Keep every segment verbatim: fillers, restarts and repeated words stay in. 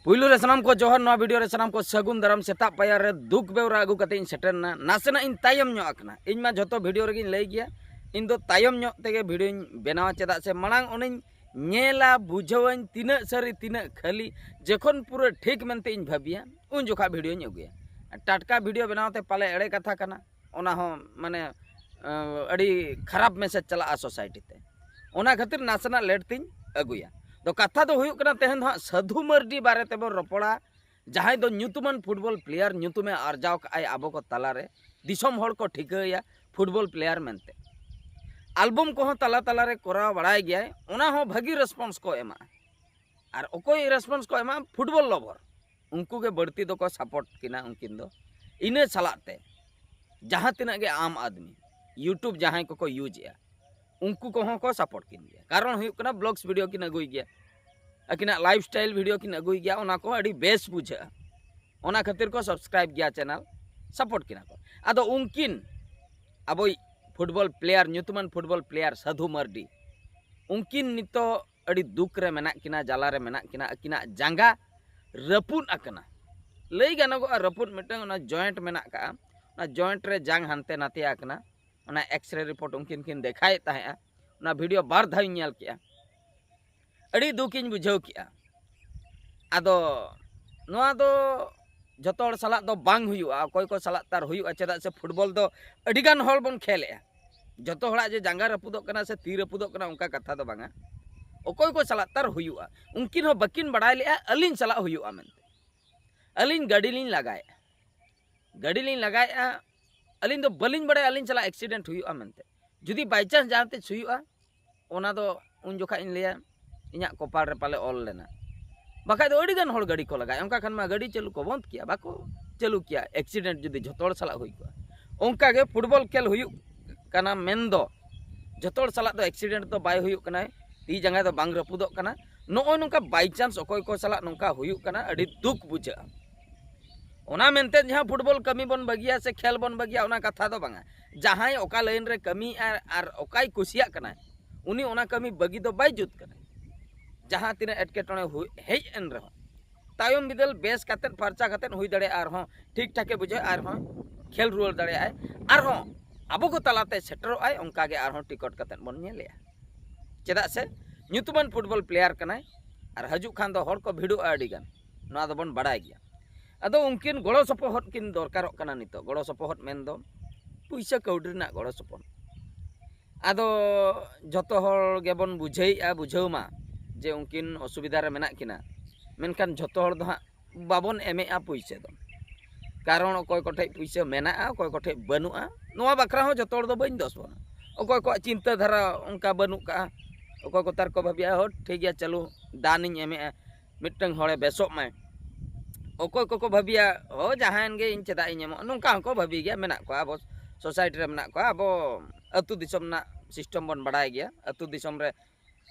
ᱯᱩᱭᱞᱩ ᱨᱮ ᱥᱟᱱᱟᱢ ᱠᱚ ᱡᱚᱦᱟᱨ᱾ ᱱᱚᱣᱟ ᱵᱷᱤᱰᱤᱭᱳ ᱨᱮ ᱥᱟᱱᱟᱢ ᱠᱚ ᱥᱟᱹᱜᱩᱱ ᱫᱟᱨᱟᱢ᱾ ᱥᱮᱛᱟᱜ ᱯᱟᱭᱟᱨ ᱨᱮ ᱫᱩᱠ ᱵᱮᱣᱨᱟ ᱟᱹᱜᱩ ᱠᱟᱛᱮ ᱤᱧ ᱥᱮᱴᱮᱨ ᱮᱱᱟ᱾ ᱱᱟᱥᱮᱱᱟᱜ ᱤᱧ ᱛᱟᱭᱚᱢ ᱧᱚᱜ ᱟᱠᱟᱱᱟ᱾ ᱤᱧ ᱢᱟ ᱡᱷᱚᱛᱚ ᱵᱷᱤᱰᱤᱭᱳ ᱨᱮᱜᱮᱧ ᱞᱟᱹᱭ ᱜᱮᱭᱟ, ᱤᱧ ᱫᱚ ᱛᱟᱭᱚᱢ ᱧᱚᱜ ᱛᱮᱜᱮ ᱵᱷᱤᱰᱤᱭᱳᱧ ᱵᱮᱱᱟᱣᱟ, ᱪᱮᱫᱟᱜ ᱥᱮ ᱢᱟᱲᱟᱝ ᱚᱱᱮᱧ ᱧᱮᱞᱟ, ᱵᱩᱡᱷᱟᱹᱣᱟᱹᱧ ᱛᱤᱱᱟᱹᱜ ᱥᱟᱹᱨᱤ ᱛᱤᱱᱟᱹᱜ ᱠᱷᱟᱹᱞᱤ᱾ ᱡᱚᱠᱷᱚᱱ ᱯᱩᱨᱟᱹ ᱴᱷᱤᱠ ᱢᱮᱱᱛᱮ ᱤᱧ ᱵᱷᱟᱹᱵᱤᱭᱟ, ᱩᱱ ᱡᱚᱠᱷᱟ ᱵᱷᱤᱰᱤᱭᱳᱧ ᱟᱹᱜᱩᱭᱟ᱾ ᱴᱟᱴᱠᱟ ᱵᱷᱤᱰᱤᱭᱳ ᱵᱮᱱᱟᱣ ᱛᱮ ᱯᱟᱞᱮ ᱮᱲᱮ ᱠᱟᱛᱷᱟ ᱠᱟᱱᱟ, ᱚᱱᱟ ᱦᱚᱸ ᱢᱟᱱᱮ ᱟᱹᱰᱤ ᱠᱷᱟᱨᱟᱯ ᱢᱮᱥᱮᱡᱽ ᱪᱟᱞᱟᱜᱼᱟ ᱥᱳᱥᱟᱭᱴᱤ ᱛᱮ᱾ ᱚᱱᱟ ᱠᱷᱟᱹᱛᱤᱨ ᱱᱟᱥᱮᱱᱟᱜ ᱞᱮᱴ ᱛᱤᱧ ᱟᱹᱜᱩᱭᱟ᱾ ᱛᱚ ᱠᱟᱛᱷᱟ ᱫᱚ ᱦᱩᱭᱩᱜ ᱠᱟᱱᱟ, ᱛᱮᱦᱮᱧ ᱫᱚ ᱦᱟᱸᱜ ᱥᱟᱹᱫᱷᱩ ᱢᱟᱹᱨᱰᱤ ᱵᱟᱨᱮ ᱛᱮᱵᱚᱱ ᱨᱚᱯᱚᱲᱟ, ᱡᱟᱦᱟᱸᱭ ᱫᱚ ᱧᱩᱛᱩᱢᱟᱱ ᱯᱷᱩᱴᱵᱚᱞ ᱯᱞᱮᱭᱟᱨ, ᱧᱩᱛᱩᱢᱮ ᱟᱨᱡᱟᱣ ᱠᱟᱜᱼᱟᱭ ᱟᱵᱚ ᱠᱚ ᱛᱟᱞᱟᱨᱮ, ᱫᱤᱥᱚᱢ ᱦᱚᱲ ᱠᱚ ᱴᱷᱤᱠᱟᱹᱭᱟ ᱯᱷᱩᱴᱵᱚᱞ ᱯᱞᱮᱭᱟᱨ ᱢᱮᱱᱛᱮ᱾ ᱟᱞᱵᱚᱢ ᱠᱚᱦᱚᱸ ᱛᱟᱞᱟ ᱛᱟᱞᱟᱨᱮ ᱠᱚᱨᱟᱣ ᱵᱟᱲᱟᱭ ᱜᱮᱭᱟᱭ, ᱚᱱᱟ ᱦᱚᱸ ᱵᱷᱟᱹᱜᱤ ᱨᱮᱥᱯᱚᱱᱥ ᱠᱚ ᱮᱢᱟᱜᱼᱟ᱾ ᱟᱨ ᱚᱠᱚᱭ ᱨᱮᱥᱯᱚᱱᱥ ᱠᱚ ᱮᱢᱟᱜᱼᱟ? ᱯᱷᱩᱴᱵᱚᱞ ᱞᱚᱵᱷᱚᱨ, ᱩᱱᱠᱩ ᱜᱮ ᱵᱟᱹᱲᱛᱤ ᱫᱚᱠᱚ ᱥᱟᱯᱳᱨᱴ ᱠᱤᱱᱟ ᱩᱱᱠᱤᱱ ᱫᱚ᱾ ᱤᱱᱟᱹ ᱥᱟᱞᱟᱜ ᱛᱮ ᱡᱟᱦᱟᱸ ᱛᱤᱱᱟᱹᱜ ᱜᱮ ᱟᱢ ᱟᱫᱢᱤ, ᱤᱭᱩᱴᱩᱵᱽ ᱡᱟᱦᱟᱸᱭ ᱠᱚᱠᱚ ᱤᱭᱩᱡᱽ ᱮᱜᱼᱟ, ᱩᱱᱠᱩ ᱠᱚᱦᱚᱸ ᱠᱚ ᱥᱟᱯᱳᱨᱴ ᱠᱤᱱ ᱜᱮᱭᱟ᱾ ᱠᱟᱨᱚᱱ ᱦᱩᱭᱩᱜ ᱠᱟᱱᱟ, ᱵᱞᱚᱜᱥ ᱵᱷᱤᱰᱤᱭᱳ ᱠᱤᱱ ᱟᱹᱜᱩᱭ ᱜᱮᱭᱟ, ᱟᱹᱠᱤᱱᱟᱜ ᱞᱟᱭᱤᱯᱷ ᱥᱴᱟᱭᱤᱞ ᱵᱷᱤᱰᱤᱭᱳ ᱠᱤᱱ ᱟᱹᱜᱩᱭ ᱜᱮᱭᱟ, ᱚᱱᱟ ᱠᱚᱦᱚᱸ ᱟᱹᱰᱤ ᱵᱮᱥ ᱵᱩᱡᱷᱟᱹᱜᱼᱟ᱾ ᱚᱱᱟ ᱠᱷᱟᱹᱛᱤᱨ ᱠᱚ ᱥᱟᱵᱥᱠᱨᱟᱭᱤᱵ ᱜᱮᱭᱟ ᱪᱮᱱᱮᱞ, ᱥᱟᱯᱳᱨᱴ ᱠᱤᱱᱟ ᱠᱚ᱾ ᱟᱫᱚ ᱩᱱᱠᱤᱱ ᱟᱵᱚᱭᱤᱡ ᱯᱷᱩᱴᱵᱚᱞ ᱯᱞᱮᱭᱟᱨ, ᱧᱩᱛᱩᱢᱟᱱ ᱯᱷᱩᱴᱵᱚᱞ ᱯᱞᱮᱭᱟᱨ ᱥᱟᱹᱫᱷᱩ ᱢᱟᱹᱨᱰᱤ, ᱩᱱᱠᱤᱱ ᱱᱤᱛᱚᱜ ᱟᱹᱰᱤ ᱫᱩᱠ ᱨᱮ ᱢᱮᱱᱟᱜ ᱠᱤᱱᱟ, ᱡᱟᱞᱟ ᱨᱮ ᱢᱮᱱᱟᱜ ᱠᱤᱱᱟ᱾ ᱟᱹᱠᱤᱱᱟᱜ ᱡᱟᱸᱜᱟ ᱨᱟᱹᱯᱩᱫ ᱟᱠᱟᱱᱟ, ᱞᱟᱹᱭ ᱜᱟᱱᱚᱜᱚᱜᱼᱟ ᱨᱟᱹᱯᱩᱫ, ᱢᱤᱫᱴᱟᱝ ᱚᱱᱟ ᱡᱚᱭᱮᱱᱴ ᱢᱮᱱᱟᱜ ᱠᱟᱜᱼᱟ, ᱚᱱᱟ ᱡᱚᱭᱮᱱᱴ ᱨᱮ ᱡᱟᱝ ᱦᱟᱱᱛᱮ ᱱᱟᱛᱮ ᱟᱠᱟᱱᱟ᱾ ᱚᱱᱟ ᱮᱠᱥᱨᱮ ᱨᱤᱯᱳᱨᱴ ᱩᱱᱠᱤᱱ ᱠᱤᱱ ᱫᱮᱠᱷᱟᱣᱮᱫ ᱛᱟᱦᱮᱸᱜᱼᱟ, ᱚᱱᱟ ᱵᱷᱤᱰᱤᱭᱳ ᱵᱟᱨ ᱫᱷᱟᱣ ᱤᱧ ᱧᱮᱞ ᱠᱮᱜᱼᱟ, ᱟᱹᱰᱤ ᱫᱩᱠ ᱤᱧ ᱵᱩᱡᱷᱟᱹᱣ ᱠᱮᱜᱼᱟ᱾ ᱟᱫᱚ ᱱᱚᱣᱟ ᱫᱚ ᱡᱷᱚᱛᱚ ᱦᱚᱲ ᱥᱟᱞᱟᱜ ᱫᱚ ᱵᱟᱝ ᱦᱩᱭᱩᱜᱼᱟ, ᱚᱠᱚᱭ ᱠᱚ ᱥᱟᱞᱟᱜ ᱛᱟᱨ ᱦᱩᱭᱩᱜᱼᱟ, ᱪᱮᱫᱟᱜ ᱥᱮ ᱯᱷᱩᱴᱵᱚᱞ ᱫᱚ ᱟᱹᱰᱤᱜᱟᱱ ᱦᱚᱲ ᱵᱚᱱ ᱠᱷᱮᱞᱮᱜᱼᱟ᱾ ᱡᱷᱚᱛᱚ ᱦᱚᱲᱟᱜ ᱡᱮ ᱡᱟᱸᱜᱟ ᱨᱟᱹᱯᱩᱫᱚᱜ ᱠᱟᱱᱟ ᱥᱮ ᱛᱤ ᱨᱟᱹᱯᱩᱫᱚᱜ ᱠᱟᱱᱟ, ᱚᱱᱠᱟ ᱠᱟᱛᱷᱟ ᱫᱚ ᱵᱟᱝᱟ᱾ ᱚᱠᱚᱭ ᱠᱚ ᱥᱟᱞᱟᱜ ᱛᱟᱨ ᱦᱩᱭᱩᱜᱼᱟ, ᱩᱱᱠᱤᱱ ᱦᱚᱸ ᱵᱟᱹᱠᱤᱱ ᱵᱟᱲᱟᱭ ᱞᱮᱜᱼᱟ ᱟᱹᱞᱤᱧ ᱥᱟᱞᱟᱜ ᱦᱩᱭᱩᱜᱼᱟ ᱢᱮᱱᱛᱮ᱾ ᱟᱹᱞᱤᱧ ᱜᱟᱹᱰᱤ ᱞᱤᱧ ᱞᱟᱜᱟᱭᱮᱜᱼᱟ, ᱜᱟᱹᱰᱤ ᱞᱤᱧ ᱞᱟᱜᱟᱭᱮᱜᱼᱟ, ᱟᱹᱞᱤᱧ ᱫᱚ ᱵᱟᱹᱞᱤᱧ ᱵᱟᱲᱟᱭᱟ ᱟᱹᱞᱤᱧ ᱥᱟᱞᱟᱜ ᱮᱠᱥᱤᱰᱮᱱᱴ ᱦᱩᱭᱩᱜᱼᱟ ᱢᱮᱱᱛᱮ᱾ ᱡᱩᱫᱤ ᱵᱟᱭ ᱪᱟᱱᱥ ᱡᱟᱦᱟᱸ ᱛᱤᱥ ᱦᱩᱭᱩᱜᱼᱟ, ᱚᱱᱟ ᱫᱚ ᱩᱱ ᱡᱚᱠᱷᱟᱡ ᱤᱧ ᱞᱟᱹᱭᱟ, ᱤᱧᱟᱹᱜ ᱠᱚᱯᱟᱞ ᱨᱮ ᱯᱟᱞᱮ ᱚᱞ ᱞᱮᱱᱟ᱾ ᱵᱟᱠᱷᱟᱡ ᱫᱚ ᱟᱹᱰᱤ ᱜᱟᱱ ᱦᱚᱲ ᱜᱟᱹᱰᱤ ᱠᱚ ᱞᱟᱜᱟᱭᱟ, ᱚᱱᱠᱟ ᱠᱷᱟᱱ ᱢᱟ ᱜᱟᱹᱰᱤ ᱪᱟᱹᱞᱩ ᱠᱚ ᱵᱚᱱᱫ ᱠᱮᱭᱟ, ᱵᱟᱠᱚ ᱪᱟᱹᱞᱩ ᱠᱮᱭᱟ ᱮᱠᱥᱤᱰᱮᱱᱴ ᱡᱩᱫᱤ ᱡᱷᱚᱛᱚ ᱦᱚᱲ ᱥᱟᱞᱟᱜ ᱦᱩᱭ ᱠᱚᱜᱼᱟ᱾ ᱚᱱᱠᱟ ᱜᱮ ᱯᱷᱩᱴᱵᱚᱞ ᱠᱷᱮᱞ ᱦᱩᱭᱩᱜ ᱠᱟᱱᱟ ᱢᱮᱱ ᱫᱚ ᱡᱷᱚᱛᱚ ᱦᱚᱲ ᱥᱟᱞᱟᱜ ᱫᱚ ᱮᱠᱥᱤᱰᱮᱱᱴ ᱫᱚ ᱵᱟᱭ ᱦᱩᱭᱩᱜ ᱠᱟᱱᱟ, ᱛᱤ ᱡᱟᱸᱜᱟ ᱫᱚ ᱵᱟᱝ ᱨᱟᱹᱯᱩᱫᱚᱜ ᱠᱟᱱᱟ᱾ ᱱᱚᱜᱼᱚᱭ ᱱᱚᱝᱠᱟ ᱵᱟᱭ ᱪᱟᱱᱥ ᱚᱠᱚᱭ ᱠᱚ ᱥᱟᱞᱟᱜ ᱱᱚᱝᱠᱟ ᱦᱩᱭᱩᱜ ᱠᱟᱱᱟ, ᱟᱹᱰᱤ ᱫᱩᱠ ᱵᱩᱡᱷᱟᱹᱜᱼᱟ᱾ ᱚᱱᱟ ᱢᱮᱱᱛᱮ ᱡᱟᱦᱟᱸ ᱯᱷᱩᱴᱵᱚᱞ ᱠᱟᱹᱢᱤ ᱵᱚᱱ ᱵᱟᱹᱜᱤᱭᱟ ᱥᱮ ᱠᱷᱮᱞ ᱵᱚᱱ ᱵᱟᱹᱜᱤᱭᱟ, ᱚᱱᱟ ᱠᱟᱛᱷᱟ ᱫᱚ ᱵᱟᱝᱟ᱾ ᱡᱟᱦᱟᱸᱭ ᱚᱠᱟ ᱞᱟᱭᱤᱱ ᱨᱮ ᱠᱟᱹᱢᱤᱭᱮᱫᱼᱟ ᱟᱨ ᱚᱠᱟᱭ ᱠᱩᱥᱤᱭᱟᱜ ᱠᱟᱱᱟᱭ, ᱩᱱᱤ ᱚᱱᱟ ᱠᱟᱹᱢᱤ ᱵᱟᱹᱜᱤ ᱫᱚ ᱵᱟᱭ ᱡᱩᱛ ᱠᱟᱱᱟ᱾ ᱡᱟᱦᱟᱸ ᱛᱤᱱᱟᱹᱜ ᱮᱴᱠᱮᱴᱚᱬᱮ ᱦᱩᱭ ᱦᱮᱡ ᱮᱱ ᱨᱮᱦᱚᱸ, ᱛᱟᱭᱚᱢ ᱵᱤᱫᱟᱹᱞ ᱵᱮᱥ ᱠᱟᱛᱮᱫ, ᱯᱷᱟᱨᱪᱟ ᱠᱟᱛᱮᱫ ᱦᱩᱭ ᱫᱟᱲᱮᱭᱟᱜᱼᱟ, ᱟᱨᱦᱚᱸ ᱴᱷᱤᱠ ᱴᱷᱟᱠᱮ ᱵᱩᱡᱷᱟᱹᱣᱟ, ᱟᱨᱦᱚᱸ ᱠᱷᱮᱞ ᱨᱩᱣᱟᱹᱲ ᱫᱟᱲᱮᱭᱟᱜᱼᱟᱭ, ᱟᱨᱦᱚᱸ ᱟᱵᱚ ᱠᱚ ᱛᱟᱞᱟᱛᱮ ᱥᱮᱴᱮᱨᱚᱜᱼᱟᱭ, ᱚᱱᱠᱟᱜᱮ ᱟᱨᱦᱚᱸ ᱴᱤᱠᱚᱴ ᱠᱟᱛᱮᱫ ᱵᱚᱱ ᱧᱮᱞᱮᱭᱟ᱾ ᱪᱮᱫᱟᱜ ᱥᱮ ᱧᱩᱛᱩᱢᱟᱱ ᱯᱷᱩᱴᱵᱚᱞ ᱯᱞᱮᱭᱟᱨ ᱠᱟᱱᱟᱭ, ᱟᱨ ᱦᱤᱡᱩᱜ ᱠᱷᱟᱱ ᱫᱚ ᱦᱚᱲ ᱠᱚ ᱵᱷᱤᱲᱚᱜᱼᱟ ᱟᱹᱰᱤᱜᱟᱱ, ᱱᱚᱣᱟ ᱫᱚᱵᱚᱱ ᱵᱟᱲᱟᱭ ᱜᱮᱭᱟ᱾ ᱟᱫᱚ ᱩᱱᱠᱤᱱ ᱜᱚᱲᱚ ᱥᱚᱯᱚᱦᱚᱫ ᱠᱤᱱ ᱫᱚᱨᱠᱟᱨᱚᱜ ᱠᱟᱱᱟ ᱱᱤᱛᱚᱜ᱾ ᱜᱚᱲᱚ ᱥᱚᱯᱚᱦᱚᱫ ᱢᱮᱱᱫᱚ ᱯᱩᱭᱥᱟᱹ ᱠᱟᱹᱣᱰᱤ ᱨᱮᱱᱟᱜ ᱜᱚᱲᱚ ᱥᱚᱯᱚᱦᱚᱫ᱾ ᱟᱫᱚ ᱡᱷᱚᱛᱚ ᱦᱚᱲ ᱜᱮᱵᱚᱱ ᱵᱩᱡᱷᱟᱹᱣᱮᱫᱼᱟ, ᱵᱩᱡᱷᱟᱹᱣ ᱢᱟ, ᱡᱮ ᱩᱱᱠᱤᱱ ᱚᱥᱩᱵᱤᱫᱷᱟ ᱨᱮ ᱢᱮᱱᱟᱜ ᱠᱤᱱᱟ, ᱢᱮᱱᱠᱷᱟᱱ ᱡᱷᱚᱛᱚ ᱦᱚᱲ ᱫᱚ ᱦᱟᱸᱜ ᱵᱟᱵᱚᱱ ᱮᱢᱮᱜᱼᱟ ᱯᱩᱭᱥᱟᱹ ᱫᱚ᱾ ᱠᱟᱨᱚᱱ ᱚᱠᱚᱭ ᱠᱚᱴᱷᱮᱡ ᱯᱩᱭᱥᱟᱹ ᱢᱮᱱᱟᱜᱼᱟ, ᱚᱠᱚᱭ ᱠᱚᱴᱷᱮᱡ ᱵᱟᱹᱱᱩᱜᱼᱟ, ᱱᱚᱣᱟ ᱵᱟᱠᱷᱨᱟ ᱦᱚᱸ ᱡᱷᱚᱛᱚ ᱦᱚᱲ ᱫᱚ ᱵᱟᱹᱧ ᱫᱚᱥ ᱵᱚᱱᱟ᱾ ᱚᱠᱚᱭ ᱠᱚᱣᱟᱜ ᱪᱤᱱᱛᱟᱹ ᱫᱷᱟᱨᱟ ᱚᱱᱠᱟ ᱵᱟᱹᱱᱩᱜ ᱠᱟᱜᱼᱟ, ᱚᱠᱚᱭ ᱠᱚ ᱛᱟᱨ ᱠᱚ ᱵᱷᱟᱹᱵᱤᱭᱟ, "ᱦᱳ, ᱴᱷᱤᱠ ᱜᱮᱭᱟ, ᱪᱟᱹᱞᱩ, ᱫᱟᱱᱤᱧ ᱮᱢᱮᱜᱼᱟ, ᱢᱤᱫᱴᱟᱝ ᱦᱚᱲᱮ ᱵᱮᱥᱚᱜ ᱢᱟᱭ", ᱚᱠᱚᱭ ᱠᱚᱠᱚ ᱵᱷᱟᱹᱵᱤᱭᱟ, "ᱦᱳ, ᱡᱟᱦᱟᱸᱭᱮᱱ ᱜᱮ, ᱤᱧ ᱪᱮᱫᱟᱜ ᱤᱧ ᱮᱢᱚᱜᱼᱟ?" ᱱᱚᱝᱠᱟ ᱦᱚᱸᱠᱚ ᱵᱷᱟᱹᱵᱤ ᱜᱮᱭᱟ, ᱢᱮᱱᱟᱜ ᱠᱚᱣᱟ, ᱟᱵᱚ ᱥᱳᱥᱟᱭᱴᱤ ᱨᱮ ᱢᱮᱱᱟᱜ ᱠᱚᱣᱟ, ᱟᱵᱚ ᱟᱹᱛᱩ ᱫᱤᱥᱚᱢ ᱨᱮᱱᱟᱜ ᱥᱤᱥᱴᱮᱢ ᱵᱚᱱ ᱵᱟᱲᱟᱭ ᱜᱮᱭᱟ, ᱟᱹᱛᱩ ᱫᱤᱥᱚᱢ ᱨᱮ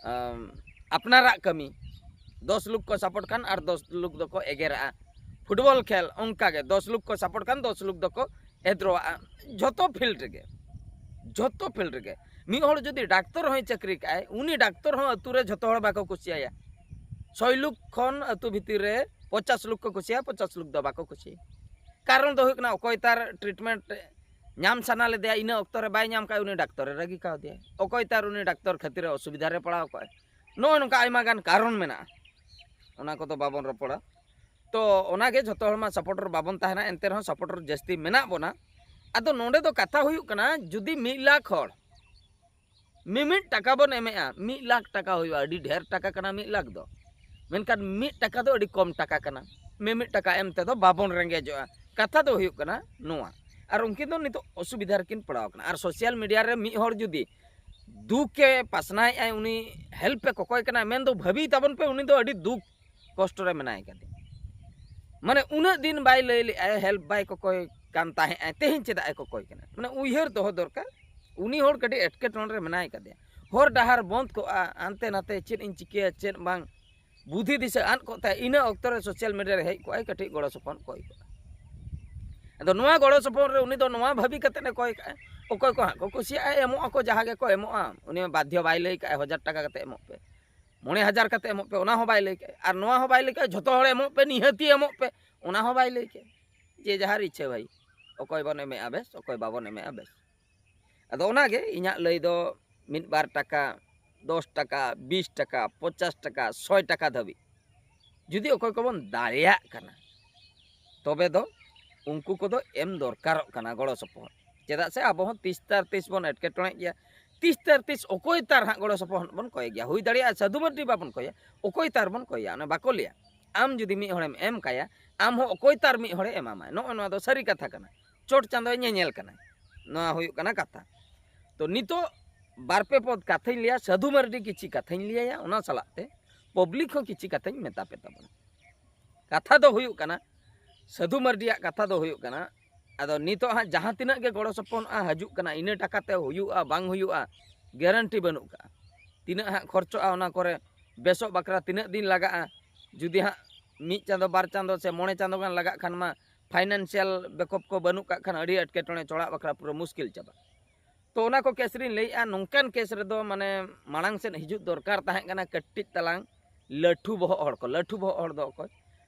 ᱟᱢ, ᱟᱯᱱᱟᱨᱟᱜ ᱠᱟᱹᱢᱤ, ᱫᱚᱥ ᱞᱳᱠ ᱠᱚ ᱥᱟᱯᱳᱨᱴ ᱠᱷᱟᱱ ᱟᱨ ᱫᱚᱥ ᱞᱳᱠ ᱫᱚᱠᱚ ᱮᱜᱮᱨᱟᱜᱼᱟ᱾ ᱯᱷᱩᱴᱵᱚᱞ ᱠᱷᱮᱞ ᱚᱱᱠᱟᱜᱮ, ᱫᱚᱥ ᱞᱳᱠ ᱠᱚ ᱥᱟᱯᱳᱨᱴ ᱠᱷᱟᱱ ᱫᱚᱥ ᱞᱳᱠ ᱫᱚᱠᱚ ᱮᱫᱽᱨᱚᱣᱟᱜᱼᱟ᱾ ᱡᱷᱚᱛᱚ ᱯᱷᱤᱞᱰ ᱨᱮᱜᱮ, ᱡᱷᱚᱛᱚ ᱯᱷᱤᱞᱰ ᱨᱮᱜᱮ᱾ ᱢᱤᱫ ᱦᱚᱲ ᱡᱩᱫᱤ ᱰᱟᱠᱛᱚᱨ ᱦᱚᱸᱭ ᱪᱟᱹᱠᱨᱤ ᱠᱟᱜᱼᱟᱭ, ᱩᱱᱤ ᱰᱟᱠᱛᱚᱨ ᱦᱚᱸ ᱟᱹᱛᱩ ᱨᱮ ᱡᱷᱚᱛᱚ ᱦᱚᱲ ᱵᱟᱠᱚ ᱠᱩᱥᱤᱭᱟᱭᱟ᱾ ᱥᱚᱭ ᱞᱳᱠ ᱠᱷᱚᱱ ᱟᱹᱛᱩ ᱵᱷᱤᱛᱤᱨ ᱨᱮ ᱯᱚᱪᱟᱥ ᱞᱳᱠ ᱠᱚ ᱠᱩᱥᱤᱭᱟᱭᱟ, ᱯᱚᱪᱟᱥ ᱞᱳᱠ ᱫᱚ ᱵᱟᱠᱚ ᱠᱩᱥᱤᱭᱟᱭᱟ᱾ ᱠᱟᱨᱚᱱ ᱫᱚ ᱦᱩᱭᱩᱜ ᱠᱟᱱᱟ, ᱚᱠᱚᱭ ᱛᱟᱨ ᱴᱨᱤᱴᱢᱮᱱᱴ ᱧᱟᱢ ᱥᱟᱱᱟ ᱞᱮᱫᱮᱭᱟ, ᱤᱱᱟᱹ ᱚᱠᱛᱚ ᱨᱮ ᱵᱟᱭ ᱧᱟᱢ ᱠᱷᱟᱡ ᱩᱱᱤ ᱰᱟᱠᱛᱚᱨᱮ ᱨᱟᱹᱜᱤ ᱠᱟᱣᱫᱮᱭᱟ᱾ ᱚᱠᱚᱭ ᱛᱟᱨ ᱩᱱᱤ ᱰᱟᱠᱛᱚᱨ ᱠᱷᱟᱹᱛᱤᱨ ᱮ ᱚᱥᱩᱵᱤᱫᱷᱟ ᱨᱮ ᱯᱟᱲᱟᱣ ᱠᱚᱜᱼᱟᱭ᱾ ᱱᱚᱜᱼᱚᱭ ᱱᱚᱝᱠᱟ ᱟᱭᱢᱟ ᱜᱟᱱ ᱠᱟᱨᱚᱱ ᱢᱮᱱᱟᱜᱼᱟ, ᱚᱱᱟ ᱠᱚᱫᱚ ᱵᱟᱵᱚᱱ ᱨᱚᱯᱚᱲᱟ᱾ ᱛᱚ ᱚᱱᱟᱜᱮ, ᱡᱷᱚᱛᱚ ᱦᱚᱲ ᱢᱟ ᱥᱟᱯᱳᱨᱴᱟᱨ ᱵᱟᱵᱚᱱ ᱛᱟᱦᱮᱱᱟ, ᱮᱱᱛᱮ ᱨᱮᱦᱚᱸ ᱥᱟᱯᱳᱨᱴᱟᱨ ᱡᱟᱹᱥᱛᱤ ᱢᱮᱱᱟᱜ ᱵᱚᱱᱟ᱾ ᱟᱫᱚ ᱱᱚᱰᱮ ᱫᱚ ᱠᱟᱛᱷᱟ ᱦᱩᱭᱩᱜ ᱠᱟᱱᱟ, ᱡᱩᱫᱤ ᱢᱤᱫ ᱞᱟᱠᱷ ᱦᱚᱲ ᱢᱤᱢᱤᱫ ᱴᱟᱠᱟ ᱵᱚᱱ ᱮᱢᱮᱜᱼᱟ, ᱢᱤᱫ ᱞᱟᱠᱷ ᱴᱟᱠᱟ ᱦᱩᱭᱩᱜᱼᱟ, ᱟᱹᱰᱤ ᱰᱷᱮᱨ ᱴᱟᱠᱟ ᱠᱟᱱᱟ ᱢᱤᱫ ᱞᱟᱠᱷ ᱫᱚ, ᱢᱮᱱᱠᱷᱟᱱ ᱢᱤᱫ ᱴᱟᱠᱟ ᱫᱚ ᱟᱹᱰᱤ ᱠᱚᱢ ᱴᱟᱠᱟ ᱠᱟᱱᱟ᱾ ᱢᱤᱢᱤᱫ ᱴᱟᱠᱟ ᱮᱢ ᱛᱮᱫᱚ ᱵᱟᱵᱚᱱ ᱨᱮᱸᱜᱮᱡᱚᱜᱼᱟ᱾ ᱠᱟᱛᱷᱟ ᱫᱚ ᱦᱩᱭᱩᱜ ᱠᱟᱱᱟ ᱱᱚᱣᱟ᱾ ᱟᱨ ᱩᱱᱠᱤᱱ ᱫᱚ ᱱᱤᱛᱚᱜ ᱚᱥᱩᱵᱤᱫᱷᱟ ᱨᱮᱠᱤᱱ ᱯᱟᱲᱟᱣ ᱠᱟᱱᱟ᱾ ᱟᱨ ᱥᱳᱥᱟᱞ ᱢᱤᱰᱤᱭᱟ ᱨᱮ ᱢᱤᱫ ᱦᱚᱲ ᱡᱩᱫᱤ ᱫᱩᱠᱮ ᱯᱟᱥᱱᱟᱣᱮᱫᱼᱟᱭ, ᱩᱱᱤ ᱦᱮᱞᱯ ᱮ ᱠᱚᱠᱚᱭ ᱠᱟᱱᱟ, ᱢᱮᱱᱫᱚ ᱵᱷᱟᱹᱵᱤ ᱛᱟᱵᱚᱱ ᱯᱮ, ᱩᱱᱤ ᱫᱚ ᱟᱹᱰᱤ ᱫᱩᱠ ᱠᱚᱥᱴᱚ ᱨᱮ ᱢᱮᱱᱟᱭ ᱠᱟᱫᱮᱭᱟ᱾ ᱢᱟᱱᱮ ᱩᱱᱟᱹᱜ ᱫᱤᱱ ᱵᱟᱭ ᱞᱟᱹᱭ ᱞᱮᱫᱼᱟᱭ, ᱦᱮᱞᱯ ᱵᱟᱭ ᱠᱚᱠᱚᱭ ᱠᱟᱱ ᱛᱟᱦᱮᱸᱫ ᱟᱭ, ᱛᱮᱦᱮᱧ ᱪᱮᱫᱟᱜ ᱮ ᱠᱚᱠᱚᱭ ᱠᱟᱱᱟ? ᱢᱟᱱᱮ ᱩᱭᱦᱟᱹᱨ ᱫᱚᱦᱚ ᱫᱚᱨᱠᱟᱨ, ᱩᱱᱤ ᱦᱚᱲ ᱠᱟᱹᱴᱤᱡ ᱮᱴᱠᱮᱴᱚᱬᱮ ᱨᱮ ᱢᱮᱱᱟᱭ ᱠᱟᱫᱮᱭᱟ᱾ ᱦᱚᱨ ᱰᱟᱦᱟᱨ ᱵᱚᱱᱫ ᱠᱚᱜᱼᱟ, ᱦᱟᱱᱛᱮ ᱱᱟᱛᱮ ᱪᱮᱫ ᱤᱧ ᱪᱤᱠᱟᱹᱭᱟ, ᱪᱮᱫ ᱵᱟᱝ, ᱵᱩᱫᱷᱤ ᱫᱤᱥᱟᱹ ᱟᱫ ᱠᱚᱜ ᱛᱟᱭᱟ, ᱤᱱᱟᱹ ᱚᱠᱛᱚ ᱨᱮ ᱥᱳᱥᱟᱞ ᱢᱤᱰᱤᱭᱟ ᱨᱮ ᱦᱮᱡ ᱠᱚᱜᱼᱟᱭ, ᱠᱟᱹᱴᱤᱡ ᱜᱚᱲᱚ ᱥᱚᱯᱚᱦᱚᱫ ᱠᱚᱭ ᱠᱚᱜᱼᱟ᱾ ᱟᱫᱚ ᱱᱚᱣᱟ ᱜᱚᱲᱚ ᱥᱚᱯᱚᱦᱚᱫ ᱨᱮ ᱩᱱᱤ ᱫᱚ ᱱᱚᱣᱟ ᱵᱷᱟᱹᱵᱤ ᱠᱟᱛᱮᱫ ᱮ ᱠᱚᱭ ᱠᱟᱜᱼᱟ, ᱚᱠᱚᱭ ᱠᱚ ᱦᱟᱸᱜ ᱠᱚ ᱠᱩᱥᱤᱭᱟᱜᱼᱟ, ᱮᱢᱚᱜ ᱟᱠᱚ, ᱡᱟᱦᱟᱸ ᱜᱮᱠᱚ ᱮᱢᱚᱜᱼᱟ, ᱩᱱᱤ ᱢᱟ ᱵᱟᱫᱽᱫᱷᱚ ᱵᱟᱭ ᱞᱟᱹᱭ ᱠᱟᱜᱼᱟ, ᱦᱟᱡᱟᱨ ᱴᱟᱠᱟ ᱠᱟᱛᱮ ᱮᱢᱚᱜ ᱯᱮ᱾ ᱢᱚᱬᱮ ᱦᱟᱡᱟᱨ ᱠᱟᱛᱮ ᱮᱢᱚᱜ ᱯᱮ, ᱚᱱᱟ ᱦᱚᱸ ᱵᱟᱭ ᱞᱟᱹᱭ ᱠᱮᱫ᱾ ᱟᱨ ᱱᱚᱣᱟ ᱦᱚᱸ ᱵᱟᱭ ᱞᱟᱹᱭ ᱠᱮᱫ ᱡᱷᱚᱛᱚ ᱦᱚᱲ ᱮᱢᱚᱜ ᱯᱮ, ᱱᱤᱦᱟᱹᱛᱤ ᱮᱢᱚᱜ ᱯᱮ, ᱚᱱᱟ ᱦᱚᱸ ᱵᱟᱭ ᱞᱟᱹᱭ ᱠᱮᱫ᱾ ᱡᱮ ᱡᱟᱦᱟᱨ ᱤᱪᱪᱷᱟᱹ ᱵᱷᱟᱭ, ᱚᱠᱚᱭ ᱵᱚᱱ ᱮᱢᱮᱜᱼᱟ ᱵᱮᱥ, ᱚᱠᱚᱭ ᱵᱟᱵᱚᱱ ᱮᱢᱮᱜᱼᱟ ᱵᱮᱥ᱾ ᱟᱫᱚ ᱚᱱᱟᱜᱮ ᱤᱧᱟᱹᱜ ᱞᱟᱹᱭ ᱫᱚ, ᱢᱤᱫ ᱵᱟᱨ ᱴᱟᱠᱟ, ᱫᱚᱥ ᱴᱟᱠᱟ, ᱵᱤᱥ ᱴᱟᱠᱟ, ᱯᱚᱧᱪᱟᱥ ᱴᱟᱠᱟ, ᱥᱚᱭ ᱴᱟᱠᱟ ᱫᱷᱟᱹᱵᱤᱡ ᱡᱩᱫᱤ ᱚᱠᱚᱭ ᱠᱚᱵᱚᱱ ᱫᱟᱲᱮᱭᱟᱜ ᱠᱟᱱᱟ, ᱛᱚᱵᱮ ᱫᱚ ᱩᱱᱠᱩ ᱠᱚᱫᱚ ᱮᱢ ᱫᱚᱨᱠᱟᱨᱚᱜ ᱠᱟᱱᱟ ᱜᱚᱲᱚ ᱥᱚᱯᱚᱦᱚᱫ᱾ ᱪᱮᱫᱟᱜ ᱥᱮ ᱟᱵᱚ ᱦᱚᱸ ᱛᱤᱥ ᱛᱟᱨ ᱛᱤᱥ ᱵᱚᱱ ᱮᱴᱠᱮᱴᱚᱬᱮᱜ ᱜᱮᱭᱟ, ᱛᱤᱥ ᱛᱟᱨ ᱛᱤᱥ ᱚᱠᱚᱭ ᱛᱟᱨ ᱦᱟᱸᱜ ᱜᱚᱲᱚ ᱥᱚᱯᱚᱦᱚᱫ ᱵᱚᱱ ᱠᱚᱭ ᱜᱮᱭᱟ᱾ ᱦᱩᱭ ᱫᱟᱲᱮᱭᱟᱜᱼᱟ ᱥᱟᱹᱫᱷᱩ ᱢᱟᱹᱨᱰᱤ ᱵᱟᱵᱚᱱ ᱠᱚᱭᱟ, ᱚᱠᱚᱭ ᱛᱟᱨ ᱵᱚᱱ ᱠᱚᱭᱟ᱾ ᱚᱱᱟ ᱵᱟᱠᱚ ᱞᱟᱹᱭᱟ, ᱟᱢ ᱡᱩᱫᱤ ᱢᱤᱫ ᱦᱚᱲᱮᱢ ᱮᱢ ᱠᱟᱭᱟ, ᱟᱢ ᱦᱚᱸ ᱚᱠᱚᱭ ᱛᱟᱨ ᱢᱤᱫ ᱦᱚᱲᱮ ᱮᱢᱟᱢᱟᱭ᱾ ᱱᱚᱜᱼᱚ ᱱᱚᱣᱟ ᱫᱚ ᱥᱟᱹᱨᱤ ᱠᱟᱛᱷᱟ ᱠᱟᱱᱟ, ᱪᱚᱴ ᱪᱟᱸᱫᱚᱭ ᱧᱮᱧᱮᱞ ᱠᱟᱱᱟᱭ᱾ ᱱᱚᱣᱟ ᱦᱩᱭᱩᱜ ᱠᱟᱱᱟ ᱠᱟᱛᱷᱟ᱾ ᱛᱚ ᱱᱤᱛᱚᱜ ᱵᱟᱨ ᱯᱮ ᱯᱚᱫ ᱠᱟᱛᱷᱟᱧ ᱞᱟᱹᱭᱟ, ᱥᱟᱹᱫᱷᱩ ᱢᱟᱹᱨᱰᱤ ᱠᱤᱪᱷᱤ ᱠᱟᱛᱷᱟᱧ ᱞᱟᱹᱭᱟᱭᱟ, ᱚᱱᱟ ᱥᱟᱞᱟᱜ ᱛᱮ ᱯᱟᱵᱽᱞᱤᱠ ᱦᱚᱸ ᱠᱤᱪᱷᱤ ᱠᱟᱛᱷᱟᱧ ᱢᱮᱛᱟ ᱯᱮ ᱛᱟᱵᱚᱱᱟ᱾ ᱠᱟᱛᱷᱟ ᱫᱚ ᱦᱩᱭᱩᱜ ᱠᱟᱱᱟ, ᱥᱟᱹᱫᱷᱩ ᱢᱟᱹᱨᱰᱤᱭᱟᱜ ᱠᱟᱛᱷᱟ ᱫᱚ ᱦᱩᱭᱩᱜ ᱠᱟᱱᱟ, ᱟᱫᱚ ᱱᱤᱛᱚᱜ ᱦᱟᱸᱜ ᱡᱟᱦᱟᱸ ᱛᱤᱱᱟᱹᱜ ᱜᱮ ᱜᱚᱲᱚ ᱥᱚᱯᱚᱦᱚᱫ ᱦᱟᱸᱜ ᱦᱤᱡᱩᱜ ᱠᱟᱱᱟ, ᱤᱱᱟᱹ ᱴᱟᱠᱟ ᱛᱮ ᱦᱩᱭᱩᱜᱼᱟ ᱵᱟᱝ ᱦᱩᱭᱩᱜᱼᱟ, ᱜᱮᱨᱮᱱᱴᱤ ᱵᱟᱹᱱᱩᱜ ᱠᱟᱜᱼᱟ᱾ ᱛᱤᱱᱟᱹᱜ ᱦᱟᱸᱜ ᱠᱷᱚᱨᱪᱚᱜᱼᱟ ᱚᱱᱟ ᱠᱚᱨᱮ, ᱵᱮᱥᱚᱜ ᱵᱟᱠᱷᱨᱟ ᱛᱤᱱᱟᱹᱜ ᱫᱤᱱ ᱞᱟᱜᱟᱜᱼᱟ, ᱡᱩᱫᱤ ᱦᱟᱸᱜ ᱢᱤᱫ ᱪᱟᱸᱫᱚ ᱵᱟᱨ ᱪᱟᱸᱫᱚ ᱥᱮ ᱢᱚᱬᱮ ᱪᱟᱸᱫᱚ ᱜᱟᱱ ᱞᱟᱜᱟᱜ ᱠᱷᱟᱱ ᱢᱟ, ᱯᱷᱟᱭᱱᱟᱱᱥᱤᱭᱟᱞ ᱵᱮᱠᱚᱯ ᱠᱚ ᱵᱟᱹᱱᱩᱜ ᱠᱟᱜ ᱠᱷᱟᱱ ᱟᱹᱰᱤ ᱮᱴᱠᱮᱴᱚᱬᱮ, ᱪᱚᱲᱟᱜ ᱵᱟᱠᱷᱨᱟ ᱯᱩᱨᱟᱹ ᱢᱩᱥᱠᱤᱞ ᱪᱟᱵᱟ᱾ ᱛᱚ ᱚᱱᱟ ᱠᱚ ᱠᱮᱥ ᱨᱤᱧ ᱞᱟᱹᱭᱮᱜᱼᱟ, ᱱᱚᱝᱠᱟᱱ ᱠᱮᱥ ᱨᱮᱫᱚ ᱢᱟᱱᱮ ᱢᱟᱲᱟᱝ ᱥᱮᱫ ᱦᱤᱡᱩᱜ ᱫᱚᱨᱠᱟᱨ ᱛᱟᱦᱮᱸ ᱠᱟᱱᱟ ᱠᱟᱹᱴᱤᱡ ᱛᱟᱞᱟᱝ ᱞᱟᱹᱴᱷᱩ ᱵᱚᱦᱚᱜ ᱦᱚᱲ ᱠᱚ᱾ ᱞᱟᱹᱴᱷᱩ ᱵᱚᱦᱚᱜ ᱦᱚᱲ ᱫᱚ ᱚᱠᱚᱭ?